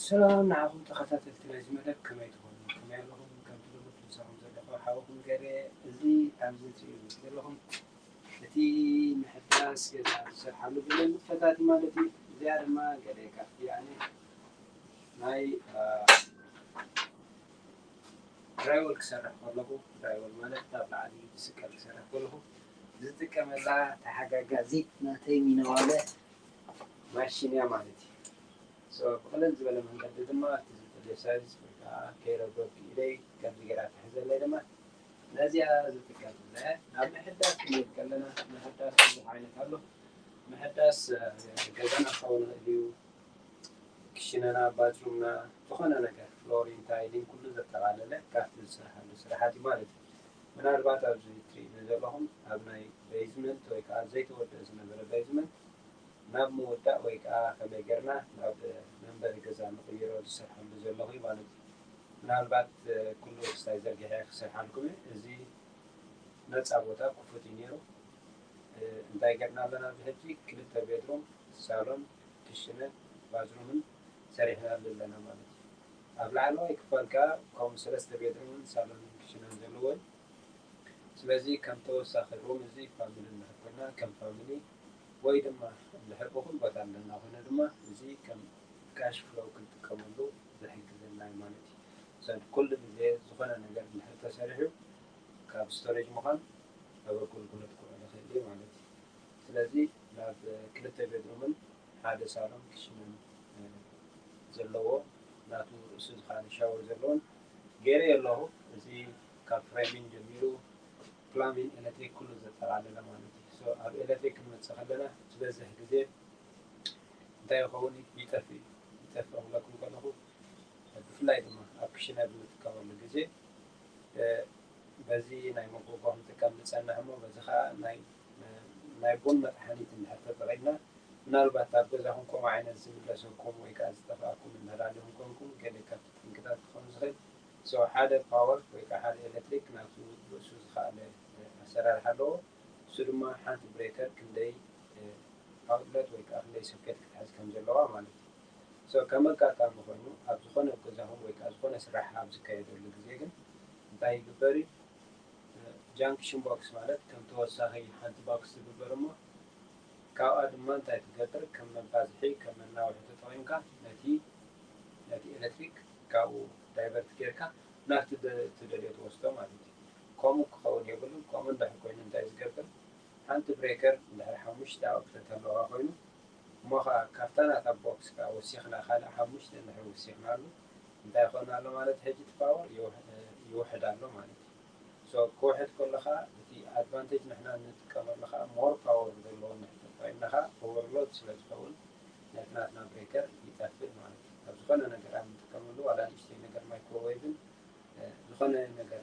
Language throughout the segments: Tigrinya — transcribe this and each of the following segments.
ሰላም ንዓኹም ተኸታተልቲ ናይዚ መደብ፣ ከመይ ትኾኑ? ከመይ ኣለኹም? ከምቲ ልሙድ ምሳኹም ዘለኹ ሓውኹም ገሬ። እዚ ኣብዚ ትርእዩ ዘለኹም እቲ ምሕዳስ ገዛ ዝሰርሓሉ ዘሎ ንጥፈታት ማለት እዩ። እዚኣ ድማ ገለ ካብቲ ኣነ ናይ ድራይወል ክሰርሕ ከለኹ፣ ድራይወል ማለት ኣብ ላዕሊ ዝስቀል ክሰርሕ ከለኹ ዝጥቀመላ ተሓጋጋዚት ናተይ ሚነዋለ ማሽን እያ ማለት እዩ። ብቕልል ዝበለ መንገዲ ድማ እቲ ዝደልዮ ሳይዝ ወይ ከዓ ከይረብረብኩ ኢደይ ከምዚ ገይራ ትሕዘለይ ድማ ነዚኣ ዝጥቀም እለ። ናብ ምሕዳስ ክንብል ከለና ምሕዳስ ብዙሕ ዓይነት ኣሎ። ምሕዳስ ገዛና ክኸውን ይኽእል እዩ፣ ክሽነና፣ ባትሩምና፣ ዝኾነ ነገር ፍሎሪን፣ ታይሊን ኩሉ ዘጠቓለለ ካብቲ ዝስርሓሉ ስራሓት እዩ ማለት እዩ። ምናልባት ኣብዚ ትርእዩ ዘለኹም ኣብ ናይ ቤዝመንት ወይ ከዓ ዘይተወደአ ዝነበረ ቤዝመንት ናብ ምውዳእ ወይ ከዓ ከመይ ጌርና ናብ መንበሪ ገዛ ንቕይሮ ዝሰርሓሉ ዘለኹ እዩ ማለት እዩ። ምናልባት ኩሉ ክስታይ ዘርጊሐ ክሰርሓልኩም እየ። እዚ ነፃ ቦታ ክፉት እዩ ነይሩ። እንታይ ጌርና ኣለና? ኣብዚ ሕጂ ክልተ ቤድሩም፣ ሳሎን፣ ክሽነ፣ ባዝሩምን ሰሪሕናሉ ኣለና ማለት እዩ። ኣብ ላዕለዋይ ክፋል ከዓ ከምኡ ሰለስተ ቤድሩምን ሳሎንን ክሽነን ዘለዎ እዩ። ስለዚ ከም ተወሳኺ ሩም እዚ ፋሚሊ እንድሕር ኮይና ከም ፋሚሊ ወይ ድማ እንድሕር እኹል ቦታ ኣለና ኮይነ ድማ እዚ ከም ካሽ ፍሎው ክንጥቀመሉ ዝሕግዘና እዩ ማለት እዩ። ሰድ ኩሉ ግዜ ዝኾነ ነገር እንድሕር ተሰሪሑ ካብ ስቶሬጅ ምዃን ኣብ ኣገልግሎት ክውዕል ይኽእል እዩ ማለት እዩ። ስለዚ ናብ ክልተ ቤድሩምን ሓደ ሳሎን ክሽንን ዘለዎ ናቱ ርእሱ ዝኾነ ሻወር ዘለዎን ገይረ ኣለኹ። እዚ ካብ ፍሬሚን ጀሚሩ ፕላሚን ኤሌክትሪክ ኩሉ ዘጠቓለለ ማለት እዩ። ኣብ ኤሌክትሪክ ክንመፅእ ከለና ዝበዝሕ ግዜ እንታይ ይኸውን? ይጠፍእ እዩ። ይጠፍእ ክብለኩም ከለኹ ብፍላይ ድማ ኣብ ክሽነ ብምጥቀመሉ ግዜ በዚ ናይ መጎጎ ክንጥቀም ንፀንሕ እሞ በዚ ከዓ ናይ ቡን መጥሓኒት እንድሕር ተጠቒምና ምናልባት ኣብ ገዛኹም ከምኡ ዓይነት ዝምለሰኩም ወይ ከዓ ዝጠፍኣኩም እንተዳሊኹም ኮንኩም ገለ ካብቲ ጠንቅታት ክኸውን ዝኽእል ሓደ ፓወር ወይ ከዓ ሓደ ኤሌክትሪክ ናቱ ርእሱ ዝኸኣለ ኣሰራርሓ ኣለዎ። እሱ ድማ ሓንቲ ብሬከር ክንደይ ኣውትለት ወይ ከዓ ክንደይ ሶኬት ክትሕዝ ከም ዘለዋ ማለት እዩ። ከም ኣጋጣሚ ኮይኑ ኣብ ዝኾነ ገዛኹም ወይ ከዓ ዝኾነ ስራሕ ኣብ ዝካየደሉ ግዜ ግን እንታይ ይግበር እዩ? ጃንክሽን ቦክስ ማለት ከም ተወሳኺ ሓንቲ ቦክስ ዝግበር እሞ ካብኣ ድማ እንታይ ትገብር? ከም መባዝሒ ከም መናውሒ ተጠቒምካ ነቲ ነቲ ኤሌክትሪክ ካብኡ ዳይቨርት ጌርካ ናብቲ ትደልዮ ትወስዶ ማለት እዩ። ከምኡ ክኸውን የብሉን። ከምኡ እንድሕር ኮይኑ እንታይ ዝገብር? ሓንቲ ብሬከር እንድሕር ሓሙሽተ ኣውትለት ኣለዋ ኮይኑ እሞ ከዓ ካብታ ናታ ቦክስ ከዓ ወሲኽና ካልእ ሓሙሽተ እንድሕር ወሲኽናሉ እንታይ ይኾን ኣሎ ማለት ሕጂ እቲ ፓወር ይውሕድ ኣሎ ማለት እዩ። ክውሕድ ከሎ ከዓ እቲ ኣድቫንቴጅ ንሕና እንጥቀመሉ ከዓ ሞር ፓወር ዘለዎ እንድሕር ተጠቒምና ከዓ ኦቨርሎድ ስለ ዝኸውን ነቲ ናትና ብሬከር ይጠፍእ ማለት እዩ። ኣብ ዝኾነ ነገር ኣብ እንጥቀመሉ ዋላ ንእሽተይ ነገር ማይክሮዌቭን ዝኾነ ነገር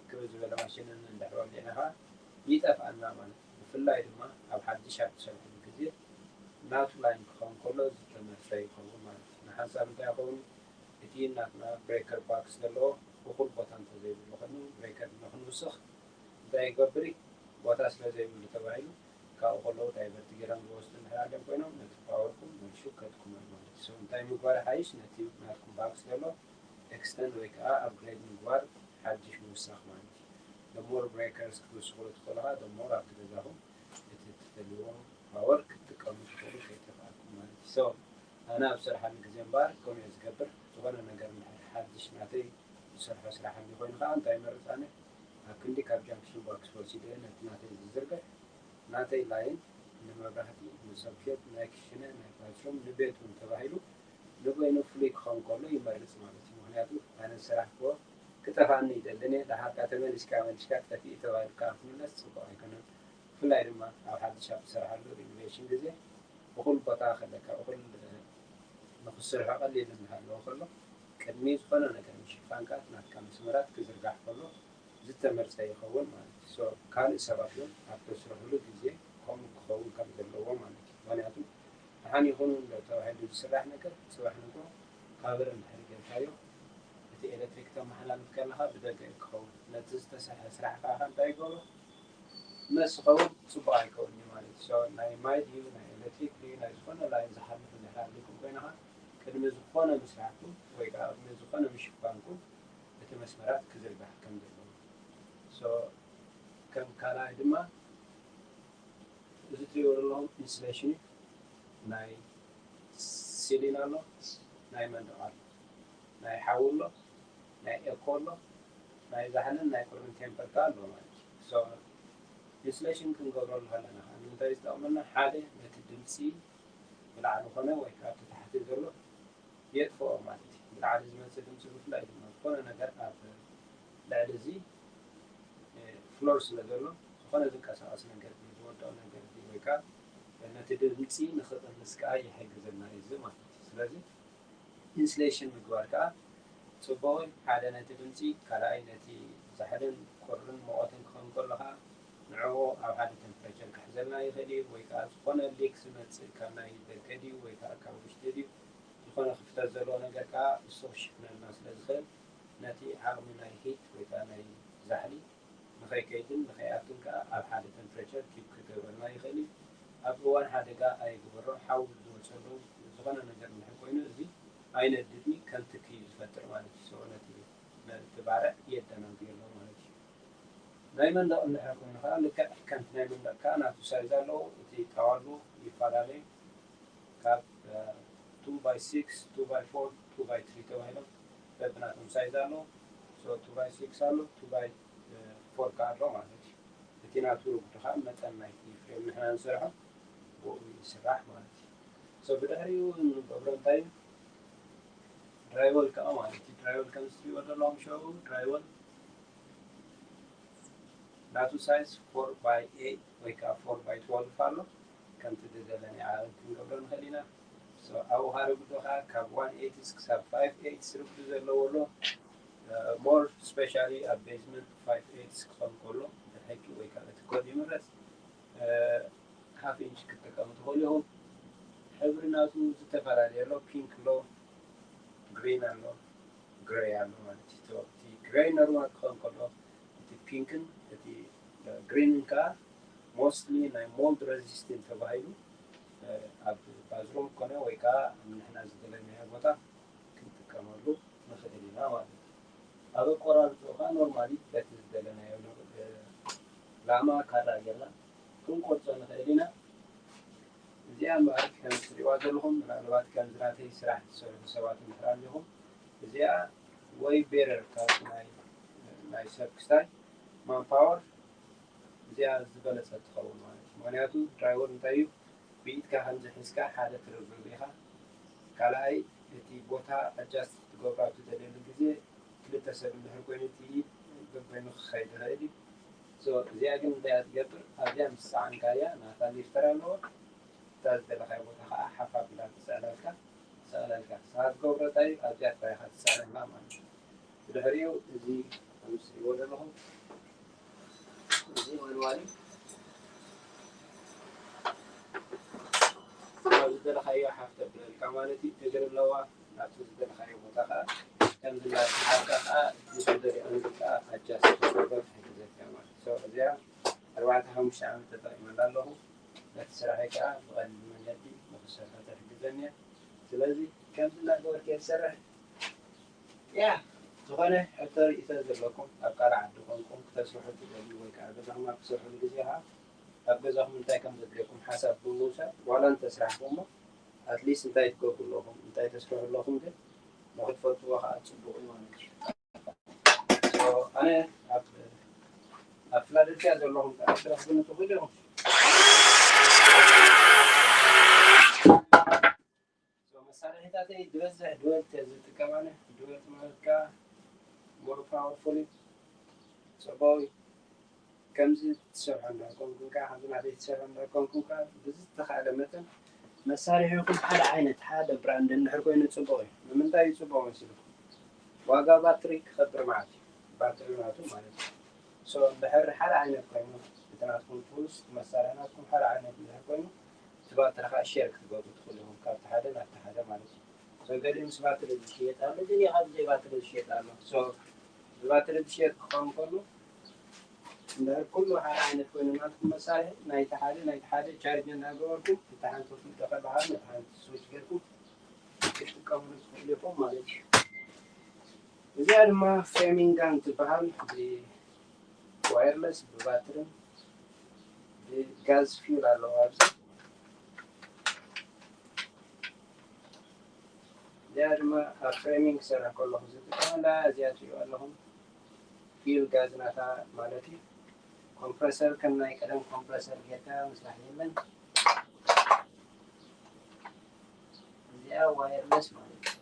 ክብ ዝበለ ማሽንን እንድሕር ወሊዕና ከዓ ይጠፍኣና ማለት እዩ። ብፍላይ ድማ ኣብ ሓድሽ ኣብ ትሰርሕሉ ግዜ ናቱ ላይን ክኸውን ከሎ ዝተመርጸ ይኸውን ማለት እዩ። ንሓንሳብ እንታይ ይኸውን? እቲ ናትና ብሬከር ባክስ ዘለዎ እኹል ቦታ እንተዘይብሉ ኮይኑ ብሬከር ንክንውስኽ እንታይ ይገብር እዩ? ቦታ ስለ ዘይብሉ ተባሂሉ ካብኡ ከለዉ ዳይቨርት ገይሮም ዝወስዱ እንድሕር ኣልዮም ኮይኖም ነቲ ፓወርኩም መልሹ ከድክሞ እዩ ማለት እዩ። እንታይ ምግባር ሓይሽ ነቲ ናትኩም ባክስ ዘሎ ኤክስተንድ ወይ ከዓ ኣፕግሬድ ምግባር ሓድሽ ምውሳኽ ማለት እዩ። ሞር ብሬከርስ ክትውስኽሉ ትኽእሉ ከዓ ሞር ኣብቲ ገዛኹም እቲ ትደልይዎ ፓወር ክትጥቀሙ ትኽእሉ ከይጠፍኣኩም ማለት እዩ። ኣነ ኣብ ዝሰርሓሉ ግዜ እምበኣር ከምኡ እየ ዝገብር። ዝኾነ ነገር እንድሕር ሓድሽ ናተይ ዝሰርሖ ስራሕ እንዲ ኮይኑ ከዓ እንታይ ይመርፅ ኣነ ኣብ ክንዲ ካብ ጃንክሽን ቦክስ ወሲደ ነቲ ናተይ ዝዝርግሕ ናተይ ላይን ንመብራህቲ ንሶኬት ናይ ክሽነ ናይ ባዝሩም ንቤት እውን ተባሂሉ ንበይኑ ፍሉይ ክኸውን ከሎ ይመርፅ ማለት እዩ። ምክንያቱ ኣነ ዝሰራሕክዎ ክጠፍኣኒ ይደልን እየ። ደሓርካ ተመሊስካ መሊስካ ጠፊኡ ተባሂልካ ክትምለስ ፅቡቕ ኣይኮነን። ብፍላይ ድማ ኣብ ሓድሽ ኣብ ትሰርሓሉ ሪኖቬሽን ግዜ እኹል ቦታ ከለካ እኹል ንክሰርሖ ቀሊል እናሃለዎ ከሎ ቅድሚ ዝኾነ ነገር ምሽፋንካ ናትካ መስመራት ክዝርጋሕ ከሎ ዝተመርፀ ይኸውን ማለት እዩ። ካልእ ሰባት እውን ኣብ ተስርሕሉ ግዜ ከምኡ ክኸውን ከም ዘለዎ ማለት እዩ። ምክንያቱ ደሓን ይኹን እንዶ ተባሂሉ ዝስራሕ ነገር ፅባሕ ንግሆ ካቨር እንድሕር ጌርካዮ እቲ ኤሌክትሪክ ተመሓላልፍ ከለኻ ብደገ እዩ ክኸውን። ነቲ ዝተሰርሐ ስራሕ ከዓ እንታይ ይገብሮ? መስ ዝኸውን ፅቡቕ ኣይከውን እዩ ማለት እዩ። ናይ ማይ ድዩ ናይ ኤሌክትሪክ ድዩ ናይ ዝኾነ ላይን ዝሓልፍ እንድሕር ኣሊኩም ኮይንኻ ቅድሚ ዝኾነ ምስራሕኩም ወይ ከዓ ቅድሚ ዝኾነ ምሽፋንኩም እቲ መስመራት ክዝርጋሕ ከም ዘለዎ። So ከም ካልኣይ ድማ እዚ ትሪእዎ ዘለኹም ኢንሱሌሽን እዩ። ናይ ሲሊን ኣሎ፣ ናይ መንደቕ ኣሎ፣ ናይ ሓዊ ኣሎ፣ ናይ ኤኮ ኣሎ፣ ናይ ዛሕልን ናይ ቁርን ቴምፐር ከኣ ኣሎ ማለት እዩ። So ኢንሱሌሽን ክንገብረሉ ከለና ከዓ ንምንታይ ዝጠቕመና? ሓደ ነቲ ድምፂ ብላዕሊ ኮነ ወይ ከዓ እቲ ታሕቲ ዘሎ የጥፍኦ ማለት እዩ። ብላዕሊ ዝመፅእ ድምፂ ብፍላይ ድማ ዝኾነ ነገር ኣብ ልዕሊ እዚ ፍሎር ስለ ዘሎ ዝኾነ ዝንቀሳቐስ ነገር ዝወድቕ ነገር ወይ ከዓ ነቲ ድምፂ ንክቕንስ ከዓ ይሕግዘና እዩ እዚ ማለት እዩ። ስለዚ ኢንስሌሽን ምግባር ከዓ ፅቡቕ ሓደ ነቲ ድምፂ፣ ካልኣይ ነቲ ዛሕልን ቁርን ሙቐትን ክኸውን ከሎ ከዓ ንዕኡ ኣብ ሓደ ቴምፕሬቸር ክሕዘልና ይኽእል እዩ። ወይ ከዓ ዝኾነ ሊክ ዝመፅእ ካብ ናይ ደገ ድዩ ወይ ከዓ ካብ ውሽጢ ድዩ ዝኾነ ክፍተት ዘለዎ ነገር ከዓ እሱ ክሽፍነልና ስለ ዝኽእል ነቲ ዓቕሚ ናይ ሂት ወይ ከዓ ናይ ዛሕሊ ንኸይከይድን ንኸይኣቱን ከዓ ኣብ ሓደ ቴምፕሬቸር ኪፕ ክገብረልና ይኽእል እዩ። ኣብ እዋን ሓደጋ ኣይግበሮ፣ ሓዊ ዝወፀሉ ዝኾነ ነገር እንድሕር ኮይኑ እዚ ኣይነድድን እዩ፣ ከም ትኪ እዩ ዝፈጥር ማለት እዩ። So ነቲ ነቲ ባርዕ የደናጉ ኣሎ ማለት እዩ። ናይ መንደቕ እንድሕር ኮይኑ ከዓ ልክዕ ከምቲ ናይ መንደቕ ከዓ ናቱ ሳይዝ ኣለዎ። እቲ ጣዋሉ ይፈላለዩ ካብ two by six፣ two by four፣ two by three ተባሂሎም በብናቶም ሳይዝ ኣለዉ። So two by six ኣሎ፣ two by four ከዓ ኣሎ ማለት እዩ። እቲ ናቱ ርጉዲ ከዓ መጠን ናይቲ ፍሬም ንሕና ንሰርሖ ብኡ ይስራሕ ማለት እዩ። So ብድሕሪኡ እንገብሮ እንታይ እዩ? ድራይወል ከዓ ማለት እዩ። ድራይወል ከም ዝትሪእዎ ዘለኹም ሸው ድራይወል ናቱ ሳይዝ four by eight ወይ ከዓ four by twelve ኣሎ። ከምቲ ዝደለናዮ ዓቐን ክንገብሮ ንኽእል ኢና። So ኣብኡ ካርጉዶ ከዓ ካብ one eighths ክሳብ five eighths ርጉዲ ዘለዎ ኣሎ። ሞር ስፔሻሊ ኣብ ቤዝመንት five eighths ክኸውን ከሎ ብሕጊ ወይ ከዓ እቲ ኮድ ይምረፅ። ሃፍ ኢንች ክትጥቀሙ ትኽእሉ ኢኹም። ሕብሪ ናቱ ዝተፈላለየ ኣሎ። ፒንክ ኣሎ፣ ግሪን ኣሎ፣ ግሬይ ኣሎ ማለት እዩ። እቲ ግሬይ ኖርማል ክኸውን ከሎ እቲ ፒንክን እቲ ግሪንን ከዓ ሞስትሊ ናይ ሞልድ ሬዚስቲንት ተባሂሉ ኣብ ባዝሩም ኮነ ወይ ከዓ ንሕና ዝደለናዮ ቦታ ክንጥቀመሉ ንኽእል ኢና ማለት እዩ። ኣብ ኣቆራርፅኡ ከዓ ኖርማሊ በቲ ዝደለናዮ ላማ ካራ ጌርና ክንቆርፆ ንኽእል ኢና። እዚኣ እምበኣር ከም ትሪእዋ ዘለኹም ምናልባት ከምዚ ናተይ ስራሕ ትሰርሑ ሰባት እንድሕር ኣለኹም እዚኣ ወይ ቤረር ካብ ናይ ናይ ሰብ ክስታይ ማንፓወር እዚኣ ዝበለፀት ትኸውን ማለት እዩ። ምክንያቱ ድራይቨር እንታይ እዩ ብኢድካ ከምዚ ሒዝካ ሓደ ትርብርብ ኢኻ። ካልኣይ እቲ ቦታ ኣጃስት ክትገብሮ ኣብ ትደልየሉ ግዜ ክልተ ሰብ እንድሕር ኮይኑ እቲ ኢድ በበይኑ ክኸይድ ይኽእል እዩ። So እዚኣ ግን እንታይ እያ ትገብር ኣብዚኣ ምስ ሰዓንካያ ናታ ሊፍተር ኣለዎ እታ ዝደለኻዮ ቦታ ከዓ ሓፍ ኣቢላ ትስዕለልካ ትስዕለልካ ንስኻ ትገብሮ እንታይ እዩ ኣብዚኣ ጥራይ ኢኻ ትስዕለላ ማለት እዩ። ብድሕሪኡ እዚ ከም ትሪእዎ ዘለኹም እዚ ማንዋል እዩ። ካብ ዝደለኻዮ ሓፍ ተብለልካ ማለት እዩ። እግሪ ኣለዋ ናብቲ ዝደለኻዮ ቦታ ከዓ ከም ዝላትሓካ ከዓ ዝደሪኦ ከዓ ኣጃስ ተገብር ትሕግዘካ ማለት እዩ። እዚኣ ኣርባዕተ ሓሙሽተ ዓመት ተጠቂመላ ኣለኹ። ነቲ ስራሐይ ከዓ ብቐሊል መንገዲ ንክሰርሖ ተሕግዘኒ እያ። ስለዚ ከምዚ እናገበርክ እየ ዝሰርሕ። ያ ዝኾነ ሕቶ ርእይቶ ዘለኩም ኣብ ካልእ ዓዲ ኮንኩም ክተስርሑ ትደልዩ ወይ ከዓ ገዛኹም ኣብ ትሰርሕሉ ግዜ ከዓ ኣብ ገዛኹም እንታይ ከም ዘድልየኩም ሓሳብ ብምውሳድ ዋላ እንተስራሕኩም እሞ ኣትሊስት እንታይ ትገብሩ ኣለኹም እንታይ ተስርሑ ኣለኹም ግን ንክትፈልጥዎ ከዓ ፅቡቅ እዩ ማለት እዩ። ኣነ ኣብ ፊላደልፊያ ዘለኹም ከዓ ስራሕ ግን ትኽእሉ ኢኹም። መሳርሒታተይ ዝበዝሕ ድወልት እየ ዝጥቀም ኣነ። ድወልት ማለት ከዓ ሞር ፓወርፉል እዩ። ፅቡቅ እዩ። ከምዚ ትሰርሖ እንዳኮንኩም ከዓ ከምዚ ናተይ ትሰርሖ እንዳኮንኩም ከዓ ብዝተኻእለ መጠን መሳርሒኹም ሓደ ዓይነት ሓደ ብራንድ እንድሕር ኮይኑ ፅቡቅ እዩ። ንምንታይ እዩ ፅቡቅ መሲልኩም? ዋጋ ባትሪ ክኸብር ማለት እዩ። ባትሪ ናቱ ማለት እዩ። So እንድሕር ሓደ ዓይነት ኮይኑ እቲ ናትኩም ቱልስ መሳርሒ ናትኩም ሓደ ዓይነት እንድሕር ኮይኑ እቲ ባትሪ ከዓ ሼር ክትገብሩ ትኽእሉ ኢኹም ካብቲ ሓደ ናብቲ ሓደ ማለት እዩ። So ገሊኡ ምስ ባትሪ ዝሽየጥ ኣሎ፣ ገሊኡ ካብ ዘይ ባትሪ ዝሽየጥ ኣሎ። So ብባትሪ ዝሽየጥ ክኸውን ከሎ እንድሕር ኩሉ ሓደ ዓይነት ኮይኑ ናትኩም መሳርሒ ናይቲ ሓደ ናይቲ ሓደ ቻርጅ እናገበርኩም እታ ሓንቲ ክትውድእ ከላ ከዓ ነታ ሓንቲ ስዊች ጌርኩም ክትጥቀምሉ ትኽእሉ ኢኹም ማለት እዩ። እዚኣ ድማ ፍሬሚንግ ጋን ትበሃል። ብዋየርለስ፣ ብባትርን ብጋዝ ፊውል ኣለዋ ኣብዚ። እዚኣ ድማ ኣብ ፍሬሚንግ ክሰርሕ ከለኹ ዝጥቀመላ እዚኣ ትሪእዋ ኣለኹም። ፊውል ጋዝ ናታ ማለት እዩ። ኮምፕረሰር ከም ናይ ቀደም ኮምፕረሰር ጌርካ ምስራሕ የለን። እዚኣ ዋየርለስ ማለት እዩ።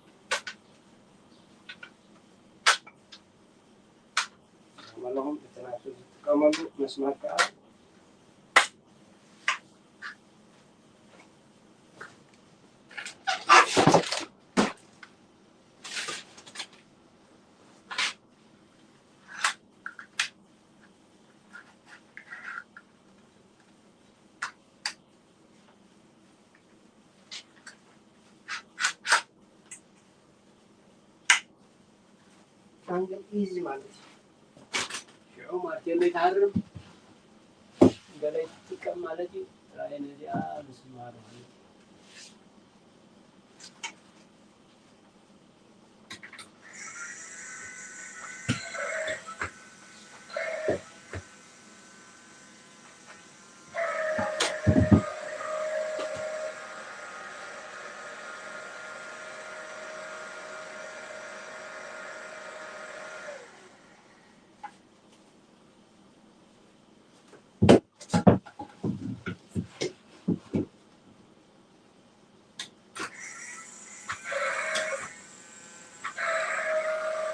ኣለኹም እቲ ናቱ ዝጥቀመሉ መስመር ከዓ ኣንግል ኢዚ ማለት እዩ። ሽዑ ማርቴሎ ይትሃርም፣ ገለ ይጥቀም ማለት እዩ። ጥራይ ነዚኣ ምስማር ማለት እዩ።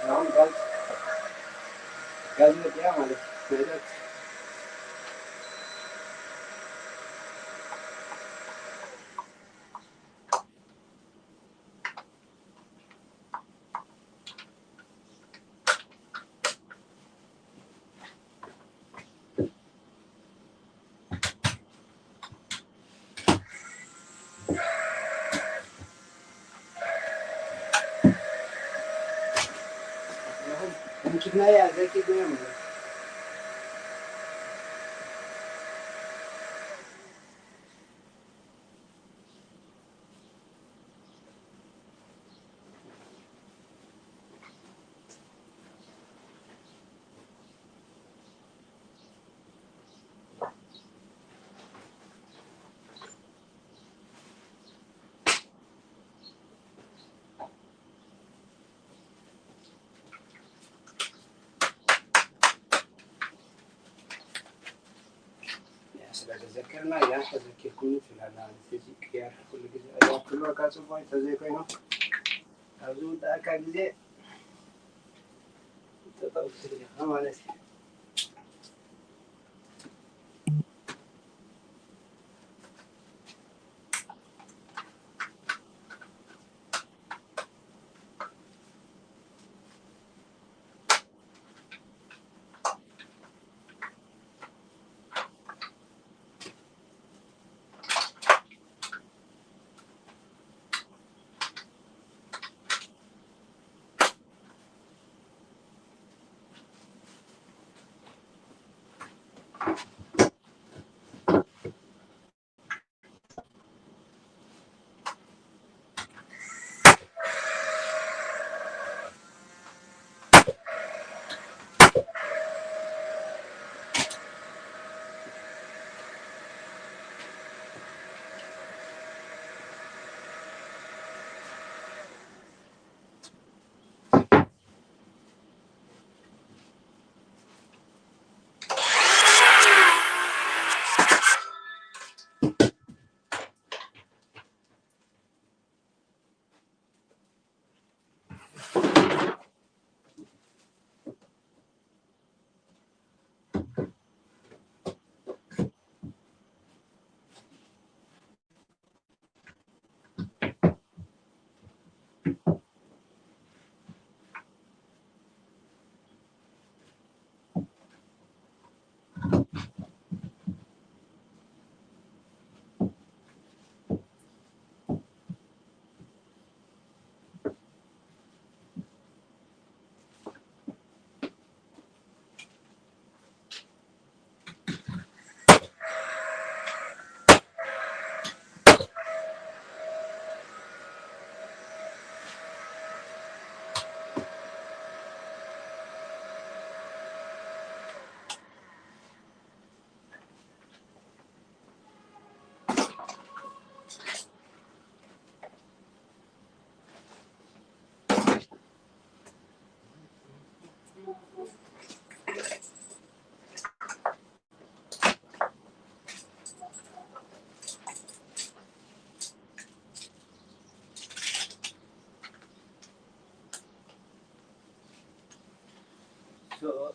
አሁን ጋዝ ጋዝ መጥያ ማለት ነው። ስለ ተዘከርና እያ ተዘኪርኩምኒ ትብላና። እዚ ቅያር ኩሉ ግዜ እያ ክብለካ ጽቡቕ እንተዘይኮይኑ ኣብ ዝውድኣካ ግዜ ጠጠው ክትብል ኢኻ ማለት እዩ።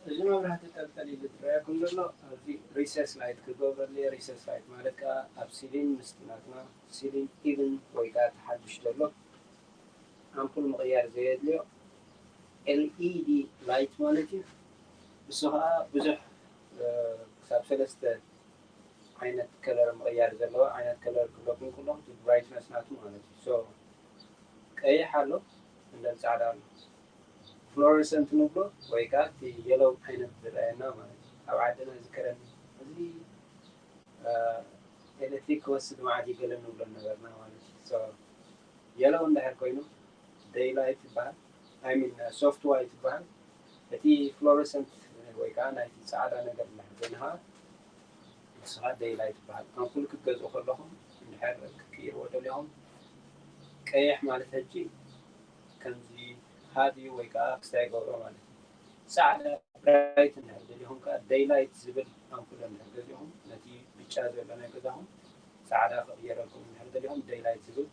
እዚ መብራህቲ ጠልጠል ኢሉ ዝረኣየኩም ዘሎ ኣብዚ recessed light ክገብረሉ እየ። Recessed light ማለት ከዓ ኣብ ceiling ምስቲ ናትና ceiling even ወይ ከዓ ተሓድሽ ዘሎ ኣምፑል ምቕያር ዘየድልዮ ኤልኢዲ ላይት ማለት እዩ። እሱ ከዓ ብዙሕ ክሳብ ሰለስተ ዓይነት ከለር ምቕያር ዘለዎ ዓይነት ከለር ክብለኩም ከለኹ እቲ ብራይትነስ ናቱ ማለት እዩ። ቀይሕ ኣሎ፣ እንደን ፃዕዳ ኣሎ። ፍሎረሰንት ንብሎ ወይ ከዓ እቲ የሎው ዓይነት ዝረኣየና ማለት እዩ። ኣብ ዓድና ዝከረኒ እዚ ኤሌክትሪክ ክወስድ መዓት ይገለን ንብሎ ነበርና ማለት እዩ። የሎው እንድሕር ኮይኑ ደይላይት ይበሃል። I mean soft white ይበሃል። እቲ ፍሎረሰንት ወይ ከዓ ናይቲ ፃዕዳ ነገር እንድሕር ኮይኑ ከዓ ንስኻ ደይላይት ይበሃል። ኣምፑል ክትገዝኡ ከለኹም እንድሕር ክትቅይርዎ ደሊኹም ቀይሕ ማለት ሕጂ ከምዚ ሃድዩ ወይ ከዓ ክስታይ ይገብሮ ማለት እዩ። ፃዕዳ ብራይት እንድሕር ደሊኹም ከዓ ደይላይት ዝብል ኣምፑል እንድሕር ገዚኹም ነቲ ብጫ ዘሎ ናይ ገዛኹም ፃዕዳ ክቕየረልኩም እንድሕር ደሊኹም ደይላይት ዝብል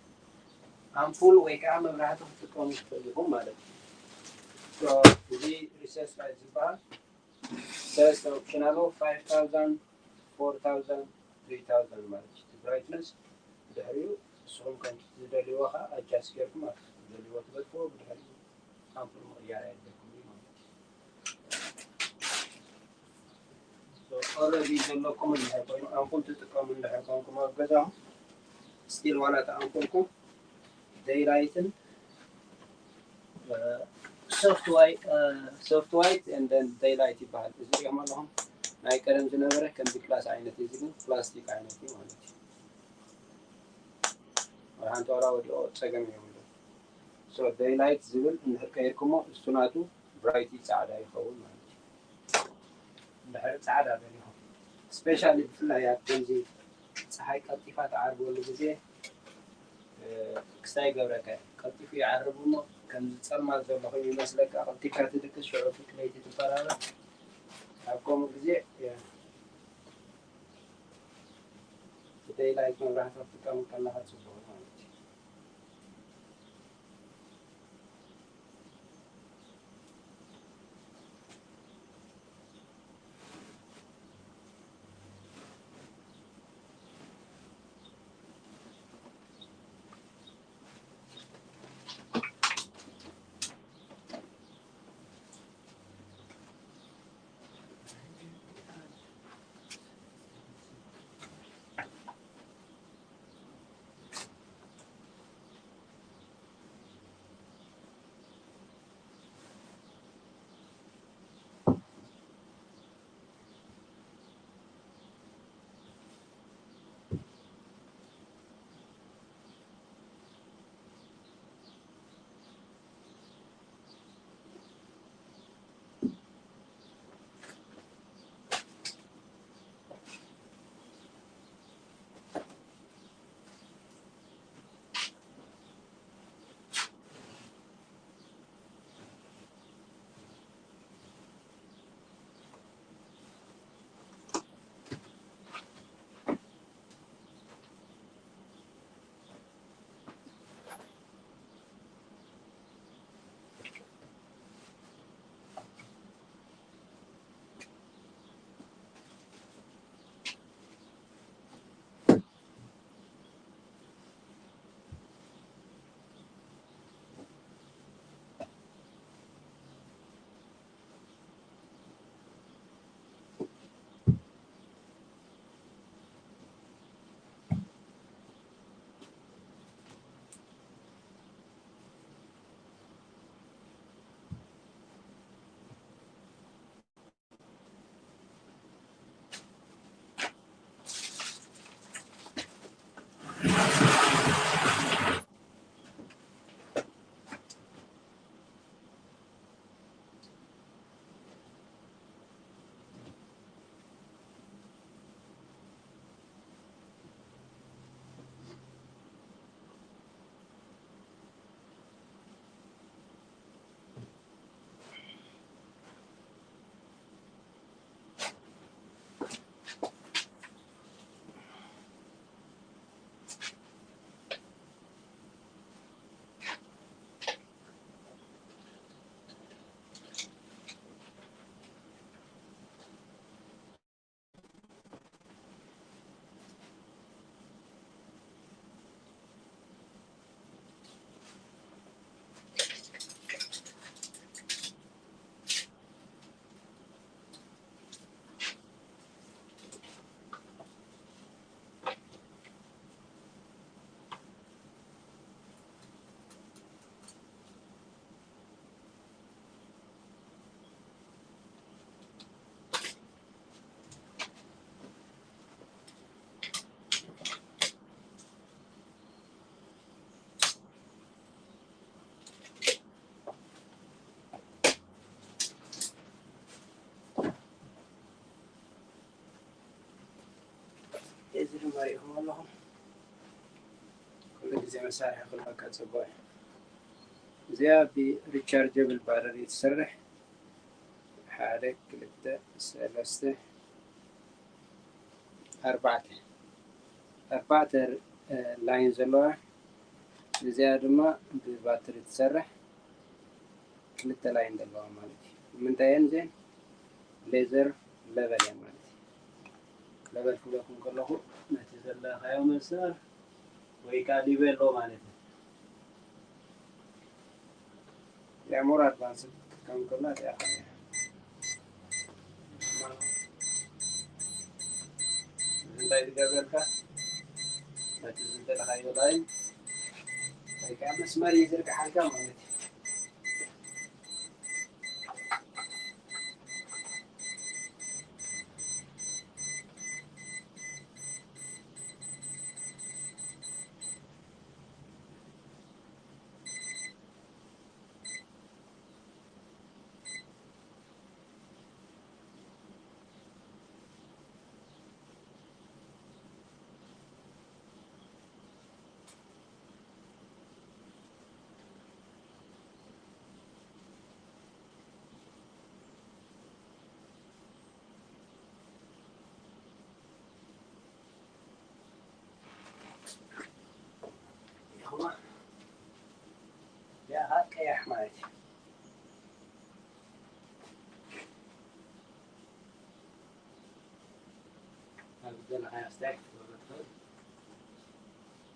ኣምፑል ወይ ከዓ መብራህቲ ክትጥቀሙ ትኽእሉ ኢኹም ማለት እዩ። እዚ recessed light ዝበሃል ሰለስተ ኦፕሽን ኣለዎ፣ five thousand፣ four thousand፣ three thousand ማለት እዩ። እቲ ብራይትነስ ብድሕሪኡ ንስኹም ከም ዝደልይዎ ከዓ ኣጃስት ጌርኩም ማለት እዩ። ዝደልይዎ ትገድፍዎ ብድሕሪኡ ኣምፑል ምቕያር ኣየድልየኩም እዩ ማለት እዩ። ኦረዲ ዘለኩም እንድሕር ኮይኑ ኣምፑል ትጥቀሙ እንድሕር ኮንኩም ኣብ ገዛኹም ስቲል ዋላ እቲ ኣምፑልኩም ደይላይትን ሶፍት ዋይት ሶፍት ዋይት ኤንደን ደይላይት ይበሃል። እዚ ሪኦም ኣለኹም ናይ ቀደም ዝነበረ ከምዚ ፕላስ ዓይነት እዩ፣ ግን ፕላስቲክ ዓይነት እዩ ማለት እዩ። ሓንቲ ዋላ ወዲኦ ፀገም እዮም። ደይላይት ዝብል እንድሕር ቀይርኩሞ እሱ ናቱ ብራይቲ ፃዕዳ ይኸውን ማለት እዩ። እንድሕር ፃዕዳ ደሊኹም ስፔሻሊ ብፍላይ ኣብ ከምዚ ፀሓይ ቀልጢፋ ትዓርበሉ ግዜ ክስታይ ይገብረካ ቀልጢፉ ይዓርብ እሞ ከምዚ ፀልማት ዘሎ ኮይኑ ይመስለካ። ቀልጢፍካ ትድቅስ ሽዑ ፍቅለይቲ ትበራበር። ኣብ ከምኡ ግዜ ደይላይት መብራህቲ ክትጥቀም ከለካ ፅቡቅ ማለት እዩ። እዚ መሳርሒ ክህልወካ ጽቡቕ እዩ። እዚኣ ብሪቻርጀብል ባተሪ ትሰርሕ። ሓደ፣ ክልተ፣ ሰለስተ፣ ኣርባዕተ፣ ኣርባዕተ፣ እ፣ ላይን ዘለዋ። እዚኣ ድማ ብባትሪ ትሰርሕ፣ ክልተ ላይን ዘለዋ ማለት እዩ። ምንታይ እየን እዚአን? ሌዘር ለቨል እየን ማለት እዩ። ለቨል ክብለኩም ከለኹ ነቲ ዘለኻዮ መስመር ወይ ከዓ ሊቤሎ ማለት እዩ። እዚኣ ሞር ኣድቫንስድ ክትከውን ከላ እዚኣ ኸ እያ። እዚ እንታይ ትገብረልካ? ነቲ ዝደለኻዮ ላይን ወይ ከዓ መስመር ይዝርግሓልካ ማለት እዩ። ይኹን፣ ያ ቀያሕ ማለት እዩ። ኣብ ዝደለኻዮ ስታይል ክትገብሮ ትኽእል።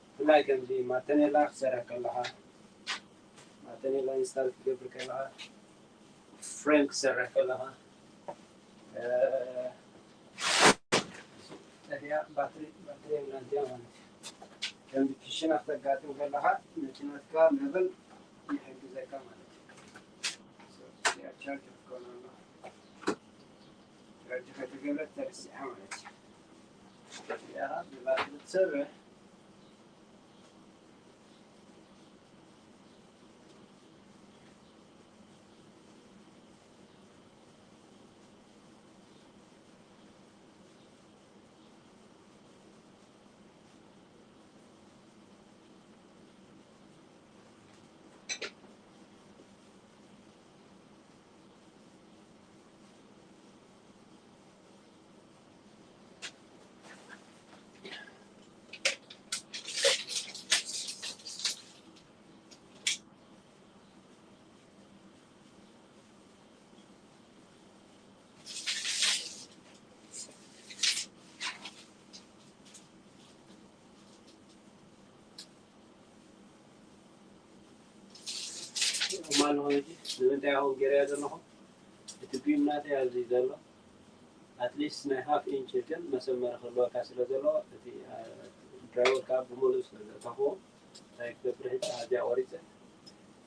ብፍላይ ከምዚ ማተኔላ ክትሰርሕ ከለኻ፣ ማተኔላ ኢንስታል ክትገብር ከለኻ፣ ፍሬም ክትሰርሕ ከለኻ፣ እ፣ ጠፊኣ ባትሪ፣ ባትሪ የብላን እዚኣ ማለት እዩ። ከምዚ ክሽነ ክተጋጥም ከለኻ ነቲ ናትካ ለቨል ይሕግዘካ ማለት እዩ። So፣ እዚኣ ቻርጅ ክትከውን ኣለዋ። ቻርጅ ከይተገብረት ተረሲዓ ማለት እዩ። እዚኣ ብባትሪ ትሰርሕ። ኖርማል ነው እንጂ ንምንታይ ኣሁን ገይረያ ዘለኹ? እቲ ቢም ናተይ ኣብዚ ዘሎ ኣትሊስት ናይ ሃፍ ኢንች ግን መሰመሪ ክህልወካ ስለ ዘለዎ፣ እቲ፣ አ፣ ድራይቨር ከዓ ብምሉእ ስለ ዘእተኽዎ፣ እንታይ ክገብር፣ ሕጂ ኣዝያ ቆሪፀ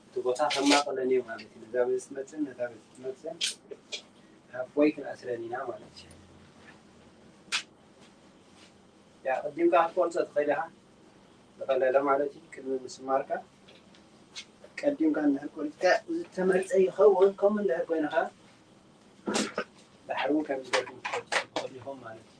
እቲ ቦታ ከማቕለኒ እዩ ማለት እዩ። ነዛ በዚ ትመፅን ነዛ በዚ ትመፅን ሃፍወይ ክንኣስረን ኢና ማለት እዩ። ያ፣ ቅዲምካ ክትቆርፆ ትኽእል ኢኻ። ዝቐለለ ማለት እዩ፣ ቅድሚ ምስማርካ ቀዲምካ እንድሕር ቆሪፅካ ዝተመርፀ ይኸውን። ከምኡ እንድሕር ኮይንኻ፣ ዳሕር እውን ከምዚ ጌርኩም ክትቆርፁ ትኽእሉ ኢኹም ማለት እዩ።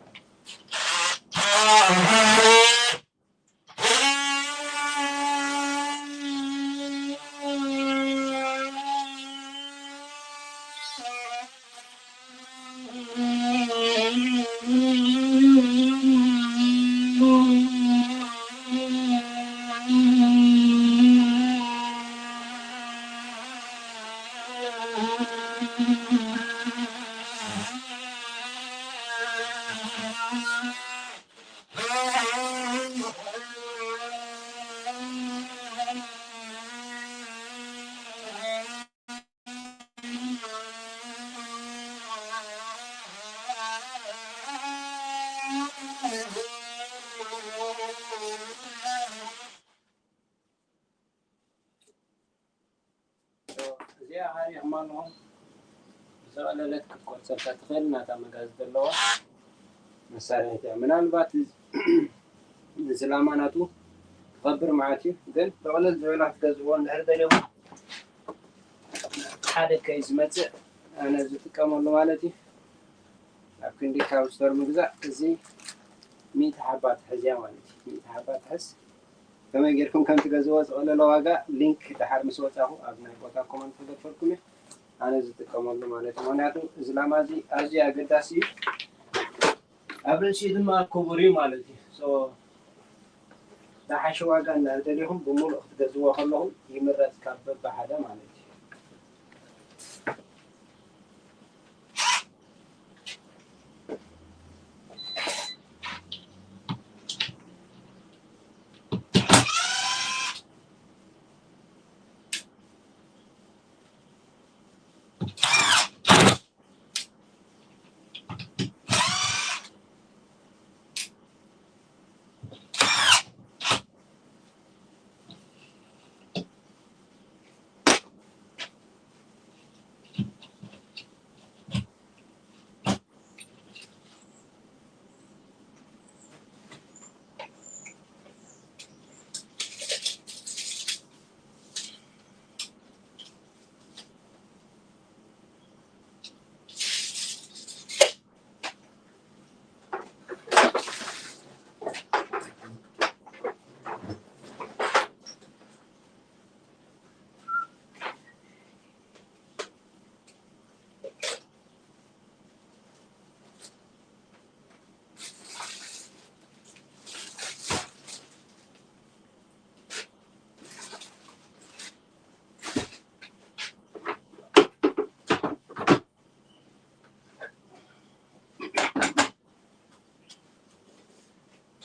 እዚኣ ሃሪኹማ ኣለኹም። ብዝቐለለት ክትቆርፀልካ ትኽእል ናታ መጋዝ ዘለዋ መሳርሒት እያ። ምናልባት እዚ ላማ ናቱ ክኸብር መዓት እዩ፣ ግን ጥቕልል ዝበላ ክትገዝእዎ እንድሕር ደሊኹም ሓደ ከይ ዝመፅእ ኣነ ዝጥቀመሉ ማለት እዩ። ኣብ ክንዲ ካብ ስቶር ምግዛእ እዚ ሚእቲ ሓባ ትሕዝ እያ ማለት እዩ። ሚእቲ ሓባ ትሕዝ። ከመይ ጌርኩም ከም ትገዝዎ ዝቐለለ ዋጋ ሊንክ ድሓር ምስ ወጻኹ ኣብ ናይ ቦታ ኮመንት ክገድፈልኩም እየ። ኣነ ዝጥቀመሉ ማለት እዩ። ምኽንያቱ እዚ ላማ እዚ ኣዝዩ ኣገዳሲ እዩ። ኣብ ርእሲኡ ድማ ክቡር እዩ ማለት እዩ። So ዝሓሸ ዋጋ እንዳደሊኹም ብምሉእ ክትገዝዎ ከለኹም ይምረጽ ካብ በብሓደ ማለት እዩ።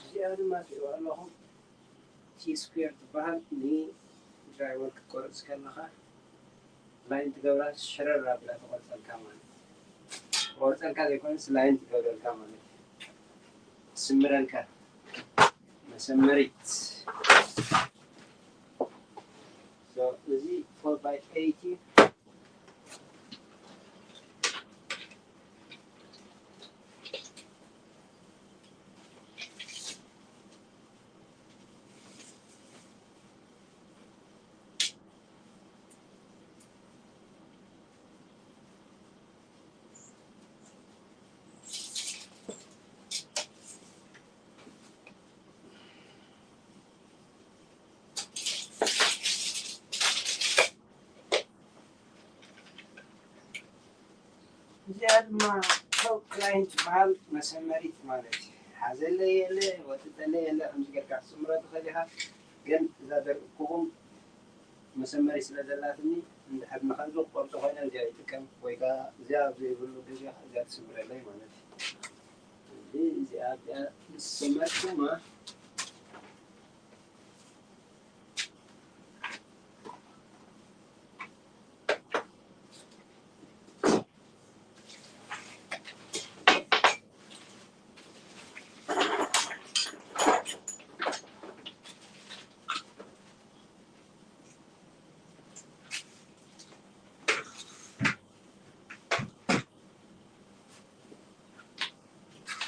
እዚኣ ድማ ትሪእዋ ኣለኹም ቲ ስኩዌር ትበሃል። ንድራይቨር ክትቆርጽ ከለኻ ላይን ትገብራ፣ ሽረር ኣብላ ትቆርጸልካ ማለት እዩ። ትቆርጸልካ ዘይኮነስ ላይን ትገብረልካ ማለት እዩ። ትስምረልካ መሰመሪት። So እዚ ፎር ባይ ኤይት እዩ። እዚኣ ድማ ቶፕ ላይን ትበሃል መሰመሪት ማለት እዩ። ሓዘለይ የለ፣ ወጥጠለይ የለ፣ ከምዚ ጌርካ ክትስምሮ ትኽእል ኢኻ። ግን እዛ ደርቅኩኹም መሰመሪ ስለ ዘላትኒ፣ እንድሕር ንኸዚ ክቆርጾ ኮይነ እዚኣ ይጥቀም፣ ወይ ከኣ እዚኣ ኣብ ዘይብሉ ግዜ እዚኣ ትስምረለይ ማለት እዩ። እዚ እዚኣ፣ እዚኣ ምስ ሰመርኩማ፣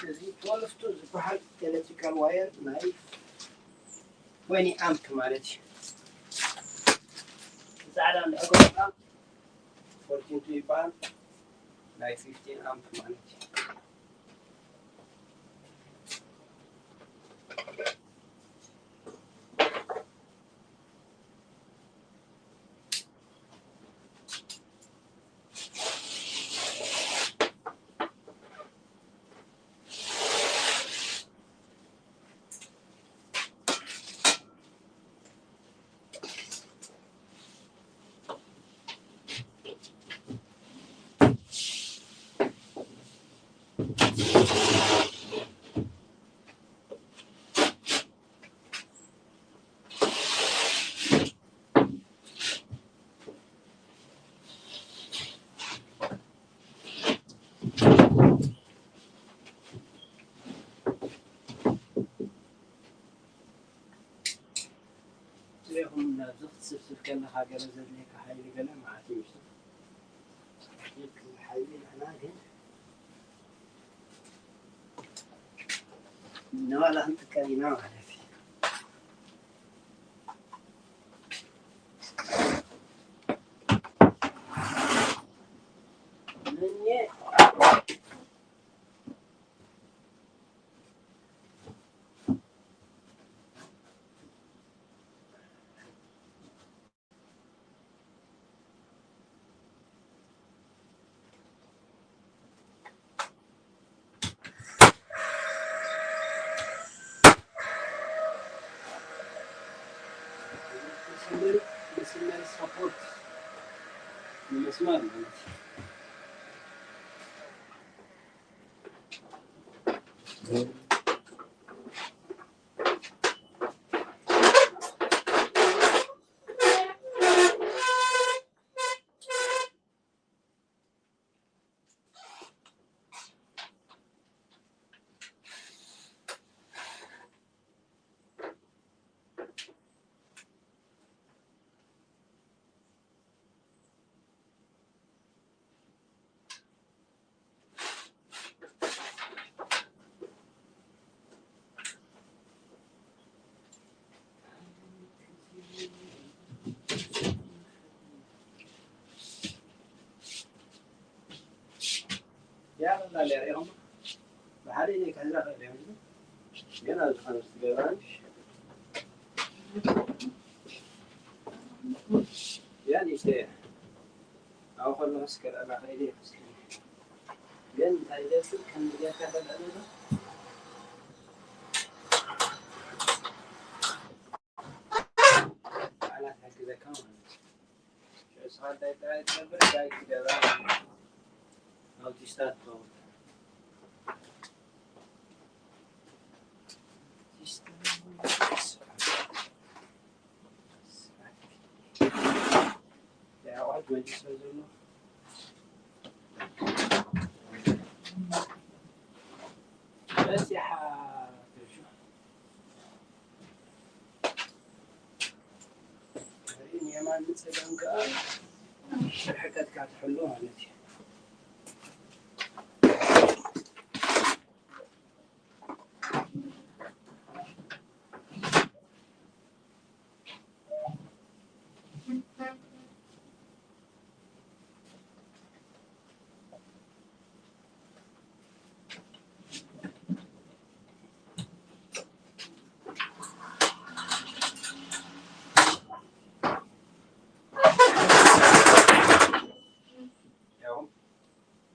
እዚ ትወልፍቱ ዝበሃል ኤሌክትሪካል ዋየር ናይ ትዌንቲ ኣምፕ ማለት እዩ። ጻዕዳ እንድሕር ገይርና ፎርቲን ቱ ይበሃል። ናይ ፊፍቲን ኣምፕ ማለት እዩ። ሪኢኹም ናብዚ ክትስብስብ ከለኻ ገለ ዘድልየካ ሓይሊ ገለ መዓት እዩ። ሓይሊ ንሕና ግን ንባዕላ ክንጥቀም ኢና ማለት እዩ። ስፖርት ንምስማር ማለት እዩ። ያ በላ ሪኢኹም ብሓደ ኢለ ክሕዛ ክእል እየ ግን ኣብዚ ከም ዝትገብራ ያ ንእሽተይ እያ ኣብኡ ከለኹስ ከልዕላ ክእል እየ መስለኒ ግን እንታይ ይገብር ከም ጌርካ ተልዕለሉ ባዕላ ትሕግዘካ ማለት እዩ። ሽዑ ንስኻ እንታይ ጥራይ ትገብር? ጋይድ ትገብራ ማለት እዩ። ኣውቲስታ ትኸውን። ኣውቲስታ ኣቑሑት መሊሱ ዘሎ። በሲሓ ትርሹ። ንየማን ንጸጋም ከኣ ርሕቀትካ ትሕሉ ማለት እዩ። ያው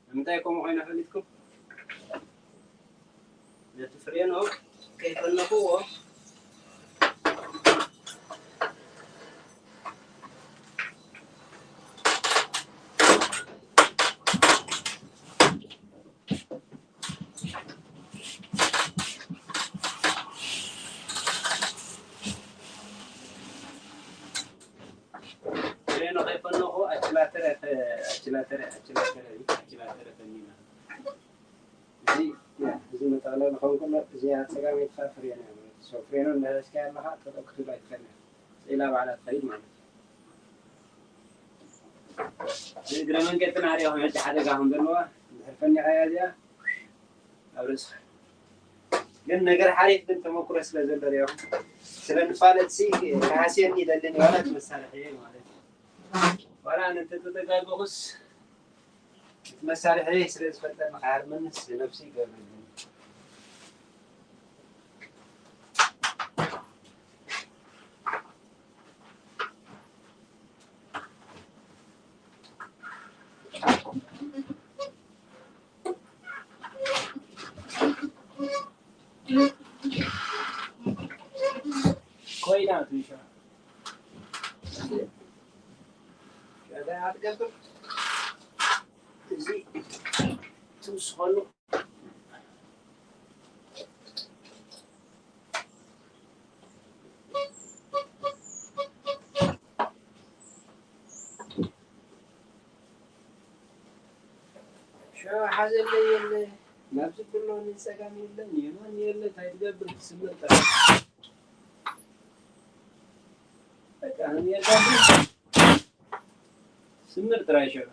ንምንታይ ከምኡ ኮይነ ፈሊጥኩም? ነቲ ፍሬኖ ከይፈለኽዎ ፍሬኖ ከይፈለኹ ኣችላተረ ኣችላተረ ኣችላተረ ኣችላተረ ፈኒና። እዚ እዚ መጠቕለሊ ክኸውን ከሎ እዚኣ ጸጋመይቲ ፍሬኖ እያ ማለት እዩ። ፍሬኖ እንዳለስካያ ኣለኻ ጠጠው ክትብላ ኣይትኽእልን እያ። ስኢላ ባዕላ ትኸይድ ማለት እዩ። እግረ መንገድና ሪኦ ሕጂ ሓደጋ ከም ዘለዋ እንድሕር ፈኒኻያ እዚኣ ኣብ ርእስኻ ግን ነገር ሓሪፍ ግን ተመክሮ ስለ ዘሎ ሪኦ ስለ ንፋለጥ ሲ ከሃስየኒ ይደልን ዋላ እቲ መሳርሒ ማለት እዩ። ዋላ ኣነ እንተተጋገኹስ እቲ መሳርሒ ስለ ዝፈልጠኒ ክሃርመንስ ነብሲ ይገብረኒ። ኮይና ትንሻ ሸዳ ኣትገብር እዚ ትውስኸሉ ሸው ሓዘለይ የለ ናብዚ ኩሎ ንጸጋም የለ ንየማን የለ እንታይ ትገብር ትስምር ጥራሕ በቃ ንየለ ስምር ጥራይ ሸው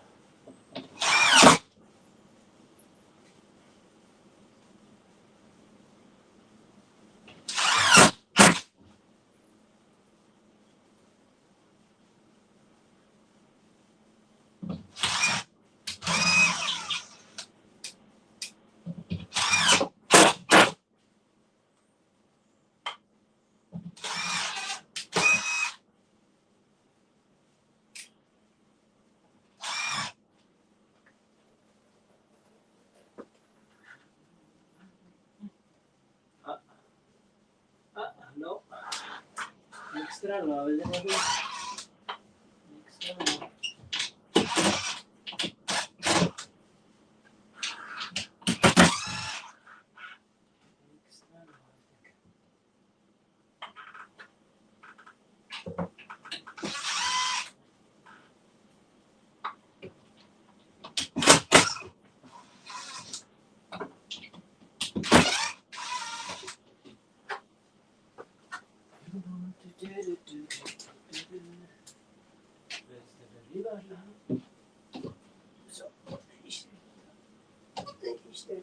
Ah, ah, no. Extra no, a veces no. Extra.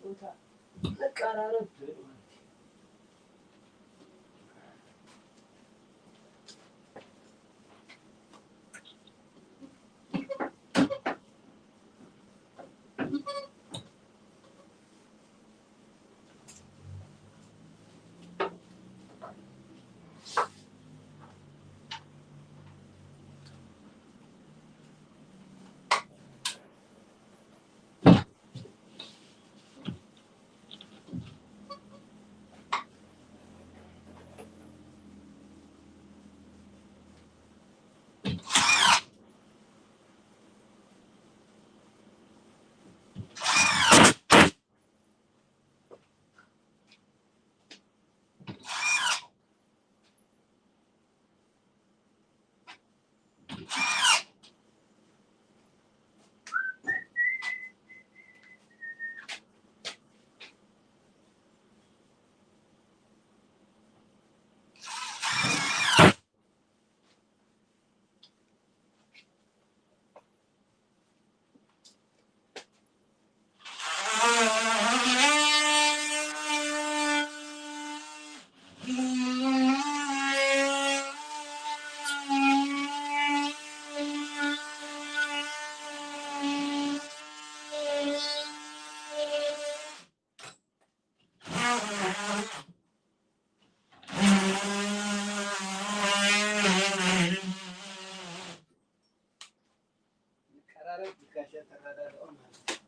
ቦታ መቀራረብ ትብል ማለት እዩ። ንቀራረብ ብጋሻ ተረዳድኦ ማለት እዩ።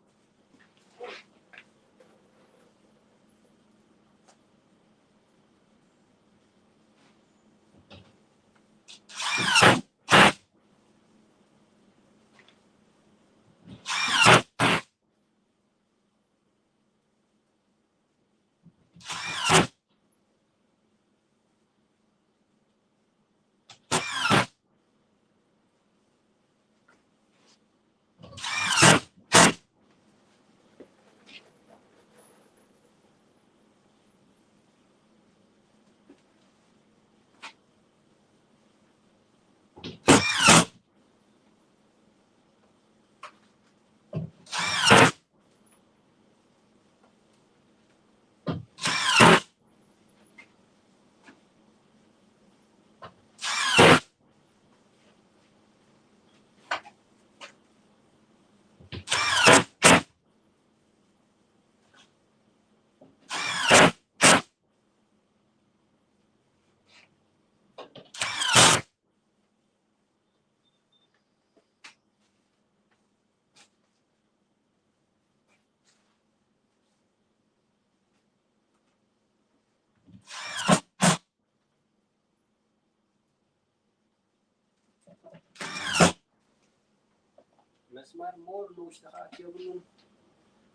መስማር ሞር ንውሽጢ ክኣቱ የብሉን፣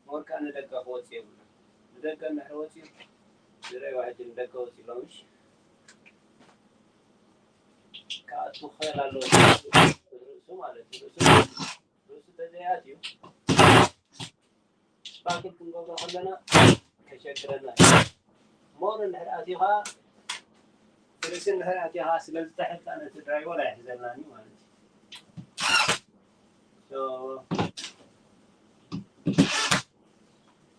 ሞር ከዓ ንደገ ክወፅእ የብሉን። ንደገ እንድሕር ወፂኡ፣ ንረእይዋ ሕጂ ንደገ ወፂኡ ኣሎ፣ ምሽ? ክኣቱ ክኽእል ኣለዎ፣ ርእሱ ማለት እዩ። ርእሱ፣ ርእሱ ተዘይኣትዩ፣ ስፓክል ክንገብሮ ከለና ከሸግረና እዩ። ሞር እንድሕር ኣትዩ ኸዓ፣ ርእሲ እንድሕር ኣትዩ ኸዓ፣ ስለ ዝተሕልካ ነቲ ድራይቨር ኣይሕዘልናን እዩ ማለት እዩ። So፣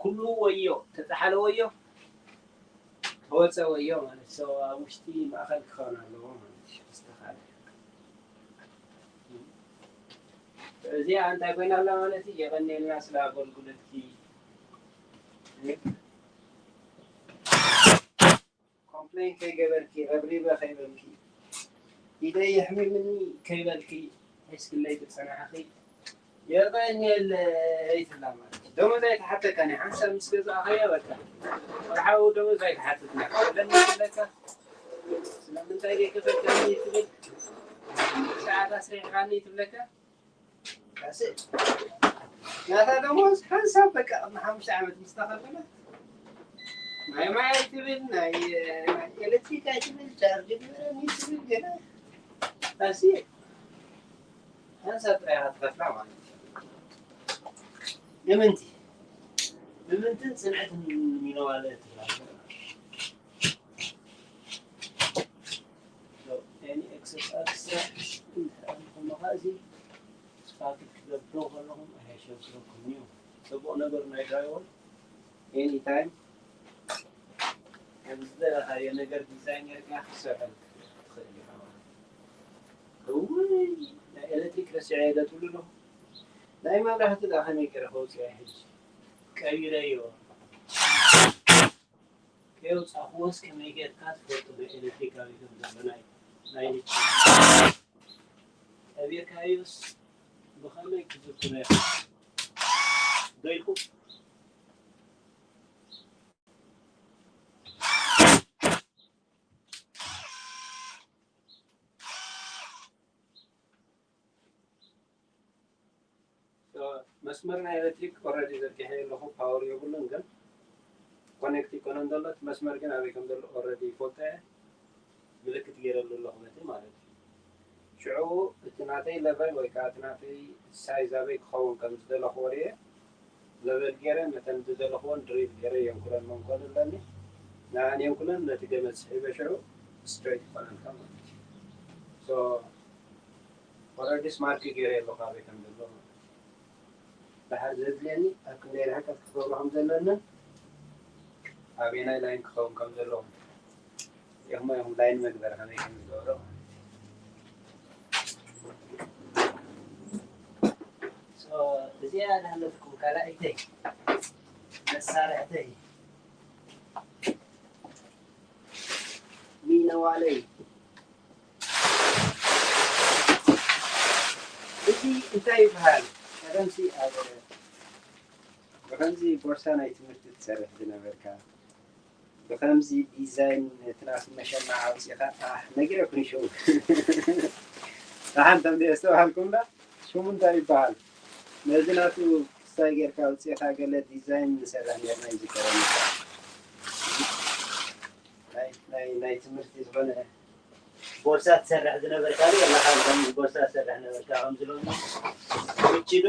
ኩሉ ወዮ፣ ተጠሓለ ወዮ፣ ተወፀ ወዮ ማለት። So፣ ኣብ ውሽጢ ማእኸል ክኸውን ኣለዎ ማለት እዩ። ዝተኻለ። እዚኣ እንታይ ኮይና ኣላ ማለት እዩ? የቐንየልና ስለ ኣገልግሎትኪ። ኮምፕሌን ከይገበርኪ፣ ረብሪበ ከይበልኪ፣ ኢደይ የሕሚምኒ ከይበልኪ፣ ሒዝክለይ ክትፀናሕኺ፣ የቐንየለይ ትብላ ማለት እዩ። ደሞዝ ኣይትሓተካን እያ። ሓንሳብ ምስ ገዛእኻያ በቃ። ወርሓዊ ደሞዝ ኣይትሓትትና። ኣለኒ ትብለካ። ስለምንታይ ዘይከፈልካኒ ትብል። ሰዓት ኣስሪሕኻኒ ትብለካ። ካስእ ናታ ደሞዝ ሓንሳብ በቃ ቅድሚ ሓሙሽተ ዓመት ምስ ተኸፈለ፣ ናይ ማይ ኣይትብል፣ ናይ፣ ናይ ኤሌክትሪክ ኣይትብል፣ ቻርጅ ግበረኒ ትብል፣ ገለ ካስእ ሓንሳብ ጥራይ ኢኻ ትኸፍላ ማለት እዩ። ንምንቲ? ንምንትን ጽንዕትን ሚነዋለ ትብላ። So, any excess extra እንድሕር ኣለኩም ኸዓ እዚ ስፓክል ክትገብሩ ከለኹም ኣየሸግረኩም እዩ። ጽቡቕ ነገር ናይ ድራይቨር ኤኒ ታይም ከም ዝደለኻዮ ነገር ዲዛይን ጌርካ ክትሰርሐሉ ትኽእል ኢኻ ማለት እዩ። እውይ፣ ናይ ኤሌክትሪክ ረሲዐ እየ ዶ ትብሉ ኣለኹ። ናይ መብራህቲ ደኣ ከመይ ገይረ ከውፅኦ እየ ሕጂ? ቀቢረዮ። ከየውፃእክዎስ ከመይ ጌርካ ትፈልጦ? ናይ ኤሌክትሪክ ኣበይ ከም ዘሎ፣ ናይ፣ ናይ ልቺ ቀቢርካዮስ ብኸመይ ክትዝክሮ ኢኻ? ዶ ኢልኩም? So፣ መስመር ናይ ኤሌክትሪክ ኦልሬዲ ዘርጊሐ ኣለኹ፣ ፓወር የብሉን፣ ግን ኮኔክት ይኮነን ዘሎ። እቲ መስመር ግን ኣበይ ከም ዘሎ ኦልሬዲ ይፈልጦ እየ፣ ምልክት ገይረሉ ኣለኹ በቲ ማለት እዩ። ሽዑ እቲ ናተይ ለቨል ወይ ከዓ እቲ ናተይ ሳይዝ ኣበይ ክኸውን ከም ዝደለኹዎ ርእየ፣ ለቨል ገይረ ነተን ዝደለኹዎን ድሪል ገይረ የንኩለን መንኮን ኣለኒ። ንኣን የንኩለን ነቲ ገመድ ስሒበ ሽዑ ስትሬት ይኮነልካ ማለት እዩ። So፣ ኦልሬዲ ስማርክ ገይረ ኣለኹ ኣበይ ከም ዘሎ። ድሓር ዘድልየኒ ኣብ ክንደይ ርሕቀት ክገብሮ ከም ዘለንን ኣበየናይ ላይን ክኸውን ከም ዘለዎም። ኢኹም ኢኹም ላይን መግበር ከመይ ከም ዝገብሮ። So፣ እዚኣ ናለትኩም ካልኣይተይ መሳርሕተይ ሚነዋለይ። እዚ እንታይ ይበሃል? ቀደምሲ ኣብ ብኸምዚ ቦርሳ ናይ ትምህርቲ ትሰርሕ ዝነበርካ፣ ብኸምዚ ዲዛይን እቲ ናቱ መሸማዕ ኣውፂኻ፣ ኣሕ፣ ነጊረኩም ሽሙ። ደሓን ተምዚ ኣስተውሃልኩምና? ሽሙ እንታይ ይበሃል? ነዚ ናቱ ክስታይ ጌርካ ኣውፂኻ ገለ ዲዛይን ንሰርሕ ኔርና ይዝከረኒ። ናይ፣ ናይ፣ ናይ ትምህርቲ ዝኾነ ቦርሳ ትሰርሕ ዝነበርካ ዶ? ወላ ካብ ከምዚ ቦርሳ ትሰርሕ ነበርካ? ከምዚ ሎሚ ምቺ ዶ፣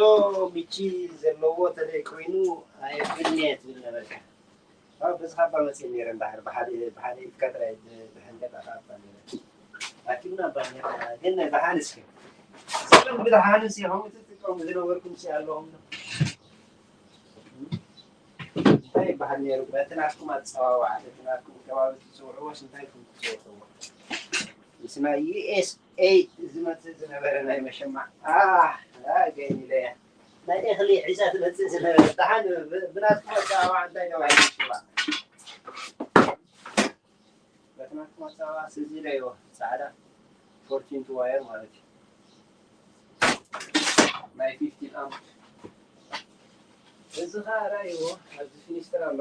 ምቺ ዘለዎ ተለይ ኮይኑ ኣየብልኒ እየ ትብል ነበርካ። ኣብ በዚ ካባ መፅእ ነይረ፣ እንድሕር ብሓደ፣ ብሓደ ኢድካ ጥራይ ብ-፣ ብሕንገጣ ካባ ነይረ። ኣኪብና እባ ነይርና፣ ግን ናይ ደሓን እስከ። ስለም ብደሓን እስከ፣ ከምኡ ትጥቀሙ ዝነበርኩም እስከ ኣለኹም ዶ? እንታይ ይበሃል ነይሩ? በቲ ናትኩም ኣጸዋውዓ፣ በቲ ናትኩም ከባቢ ትጽውዕዎስ እንታይ ኢልኩም ትጽውዕዎ? ምስ ናይ ዩ ኤስ ኤ ዝመጽእ ዝነበረ ናይ መሸማዕ፣ ኣህ፣ ኣገኝ ኢለያ። ናይ እኽሊ ሒዛ ትመጽእ ዝነበረት፣ ደሓን ብ-፣ ብናትኩም ኣጸዋውዓ እንታይ ተባሂሉ ይጽዋዕ? በቲ ናትኩም ኣጸዋውዓ ስዚ ኢለዮ፣ ጻዕዳ ፎርቲን ቱ ዋየር ማለት እዩ። ናይ ፊፍቲን ኣምፕ። እዚ ኸኣ ራእይዎ፣ ኣብዚ ፊኒስትራ ኣሎ።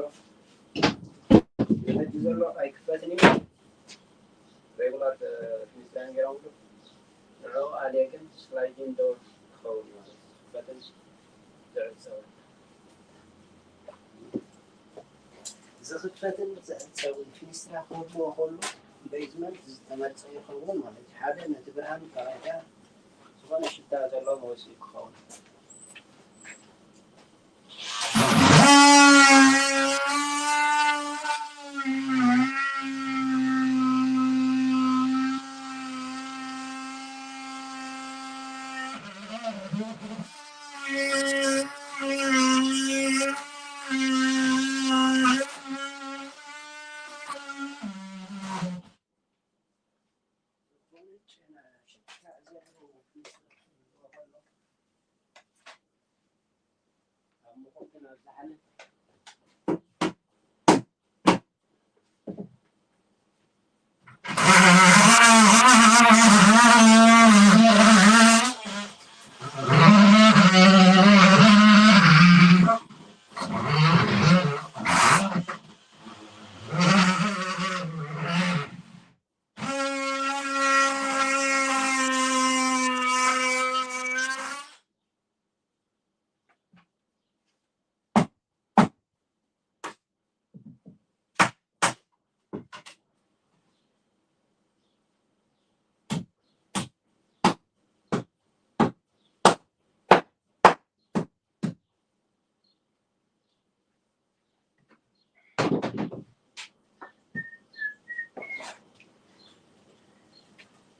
ሕጂ ዘሎ ኣይክፈትን እዩ። ሬጉላር፣ እ፣ ፊኒስትራ እዮም ገይሮምሉ። ንዕኡ ኣልየ ግን ስላይዲንግ ዶር ክኸውን እዩ ማለት እዩ። ዝኽፈትን ዝዕጸውን። ዝኽፈትን ዝዕጸውን ፊኒስትራ ክህልዎ ከሎ፣ ቤዝመንት ዝተመርጸ ይኸውን ማለት እዩ። ሓደ፣ ነቲ ብርሃን ካባይታ ዝኾነ ሽታ ዘለዎ መወጽኢ ክኸውን።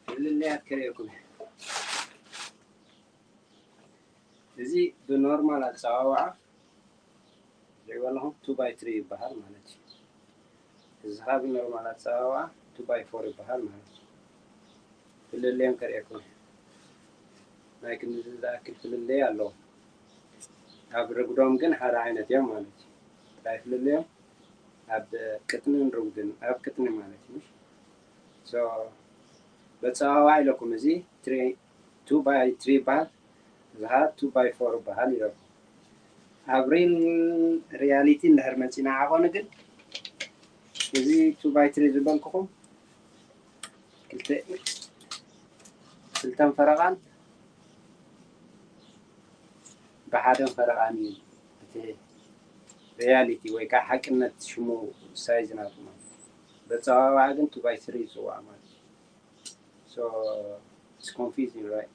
ፍልልያት ከርእየኩም እየ። እዚ ብኖርማል ኣጸዋውዓ ትሪእዎ ኣለኹም፣ two by three ይበሃል ማለት እዩ። እዚ ኸዓ ብኖርማል ኣጸዋውዓ two by four ይበሃል ማለት እዩ። ፍልልዮም ከርእየኩም፣ ናይ ክንዲ ዝኣክል ፍልልይ ኣለዎ። ኣብ ርጉዶም ግን ሓደ ዓይነት እዮም ማለት እዩ። ጥራይ ፍልልዮም ኣብ ቅጥንን ርጉድን፣ ኣብ ቅጥኒ ማለት እዩ። So በጸዋውዓ ኢለኩም፣ እዚ two by three ይበሃል፣ እዚ ኸዓ two by four ይበሃል ኢለኩም። ኣብ ሪል ሪያሊቲ እንድሕር መጺና ዓቐኑ ግን፣ እዚ two by three ዝበልኩኹም ክልተ፣ ክልተን ፈረቓን ብሓደን ፈረቓን እዩ። እቲ ሪያሊቲ ወይ ከዓ ሓቅነት ሽሙ ሳይዝ ናቱ ማለት እዩ። በጸዋውዓ ግን two by three ይጽዋዕ ማለት እዩ። So it's confusing, right?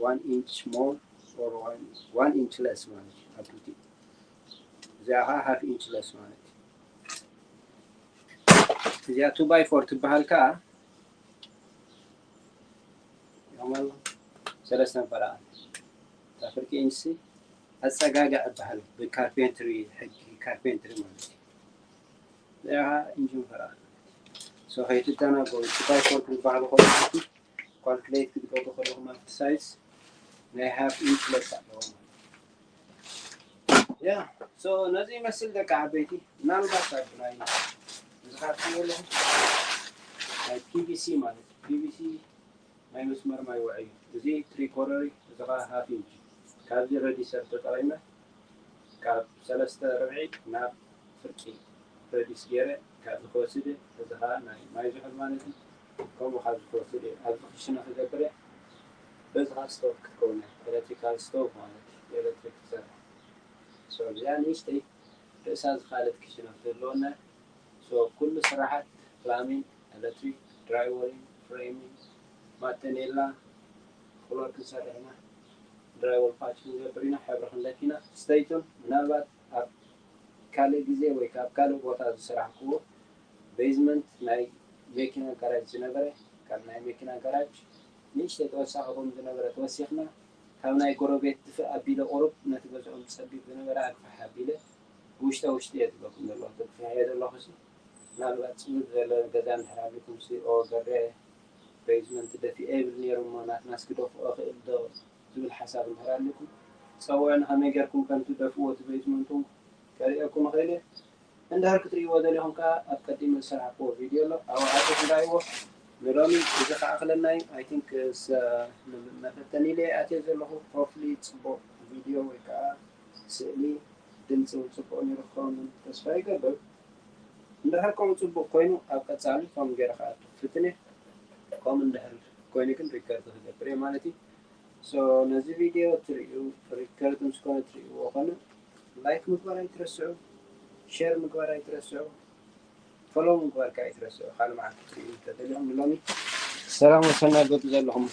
One inch more or one, one inch less ማለት እዩ። ኣብ ትሕቲ እዚኣ ከዓ half inch less ማለት እዩ። እዚኣ two by four ትበሃል ከዓ ሰለስተን ፈረቓን። እታ ፍርቂ ኢንች ኣጸጋግዕ ይበሃል ብካርፔንትሪ፣ ሕጊ ካርፔንትሪ ማለት እዩ። እዚኣ ከዓ ኢንችን ፈረቓን። So ከይትደናገሩ፣ two by four ዝበሃሉ ከለኹም፣ ካልኩሌት ክትገብሩ ከለኹም ኣብቲ ሳይዝ ናይ half inch less ኣለዎ ማለት እዩ። Yeah, so ነዚ ይመስል ደቂ ዓበይቲ። ምናልባት ኣብ ናይ፣ እዚ ኸዓ ኣለኹም ናይ ፒቪሲ ማለት እዩ። ፒቪሲ ናይ መስመር ማይ ውዑይ እዩ። እዚ ትሪ ኮረሪ፣ እዚ ኸዓ ሃፍ ኢንች። ካብዚ ረዲሰር ተጠቒመ ካብ ሰለስተ ርብዒ ናብ ፍርቂ ረዲስ ገይረ ካብዚ ክወስድ እየ። እዚ ኸዓ ናይ ማይ ዝሑል ማለት እዩ። ከምኡ ካብዚ ክወስድ እየ። ኣብዚ ክሽነ ክገብር እየ። በዚ ኸዓ ስቶቭ ክትከውን እያ። ኤሌክትሪካል ስቶቭ ማለት እዩ። ኤሌክትሪክ ትሰርሕ። So እዚኣ ንእሽተይ ርእሳ ዝኻለት ክሽነ ክትህልወና። So ኩሉ ስራሓት ፕላሚንግ፣ ኤሌክትሪክ፣ ድራይወሊንግ፣ ፍሬሚንግ፣ ማተኔላ፣ ፍሎር ክንሰርሕ ኢና። ድራይወል ፓች ክንገብር ኢና። ሕብሪ ክንለኪ ኢና። Stay tuned። ምናልባት ኣብ ካልእ ግዜ ወይ ካብ ካልእ ቦታ ዝሰራሕክዎ ቤዝመንት ናይ መኪና ጋራጅ ዝነበረ፣ ካብ ናይ መኪና ጋራጅ ንእሽተይ ተወሳኺ ሩም ዝነበረ ተወሲኽና፣ ካብ ናይ ጎረቤት ድፍእ ኣቢለ ቁሩብ ነቲ ገዝኦም ጸቢብ ዝነበረ ኣግፋሕ ኣቢለ ውሽጣ ውሽጢ እየ ዝብለኩም ዘለኹ፣ ተግፊሐ እየ ዘለኹ። እሱ ምናልባት ጽምድ ዝበለ ገዛ እንድሕር ኣሊኩም ሲ ኦ ገረ ቤዝመንት ደፊአ ይብል ነይሩ እሞ ናትና እስኪ ደፍኦ ክእል ዶ ዝብል ሓሳብ እንድሕር ኣሊኩም ጸውዑኒ፣ ከመይ ጌርኩም ከም ትደፍእዎ እቲ ቤዝመንትኩም ከርእየኩም እኽእል እየ። እንድሕር ክትርእይዎ ደሊኹም ከኣ ኣብ ቀዲመ ዝሰራሕክዎ ቪድዮ ኣሎ፣ ኣብኡ ኣቲኹም ርኣይዎ። ንሎሚ እዚ ከኣ ክለና እዩ። I think መፈተኒ ኢለ እየ ኣትየ ዘለኹ። Hopefully ጽቡቕ ቪድዮ ወይ ከኣ ስእሊ ድምጺ እውን ጽቡቕ ነይሩ ክኸውን ተስፋ ይገብር። እንድሕር ከምኡ ጽቡቕ ኮይኑ ኣብ ቀጻሊ ከምኡ ገይረ ክኣቱ ክፍትን እየ። ከምኡ እንድሕር ኮይኑ ግን ሪከርድ ክገብር እየ ማለት እዩ። So ነዚ ቪድዮ ትርእዩ፣ ሪከርድ ምስ ኮነ ትርእይዎ ኮነ ላይክ ምግባር ኣይትረስዑ፣ ሼር ምግባር ኣይትረስዑ፣ ፎሎው ምግባር ከኣ ኣይትረስዑ። ካልእ መዓልቲ ክትርእዩ እንተደሊኹም ንሎሚ ሰላም ወሰና ገዱ ዘለኹም።